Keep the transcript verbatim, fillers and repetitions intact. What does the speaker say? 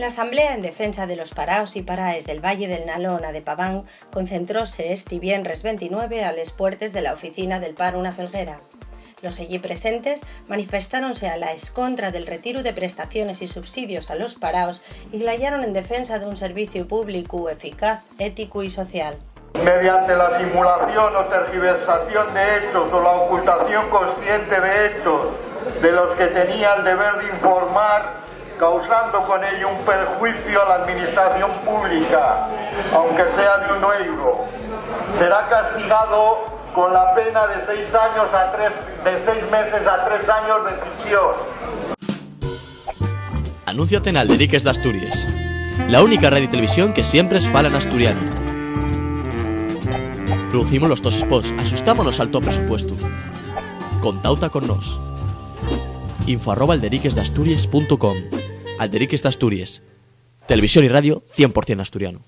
Asamblea en defensa de los paraos y paraes del Valle del Nalón a de Paván concentróse esti viernes ventinueve a les puertes de la oficina del paro na Felguera. Los allí presentes manifestáronse a la escontra del retiru de prestaciones y subsidios a los paraos y glayaron en defensa d'un serviciu públicu eficaz, éticu y social. Mediante la simulación o tergiversación de hechos o la ocultación consciente de hechos de los que tenía el deber de informar, causando con ello un perjuicio a la administración pública, aunque sea de un euro, será castigado con la pena de seis años a tres, de seis meses a tres años de prisión. Anúnciate n'Alderiques d'Asturies, la única radio y televisión que siempre es fala n'asturianu. Producimos los tos spots, axustámonos al to presupuestu. Contauta con nós. Info arroba alderiquesdasturies punto com. Alderiques d'Asturies. Televisión y radio cien por cien asturiano.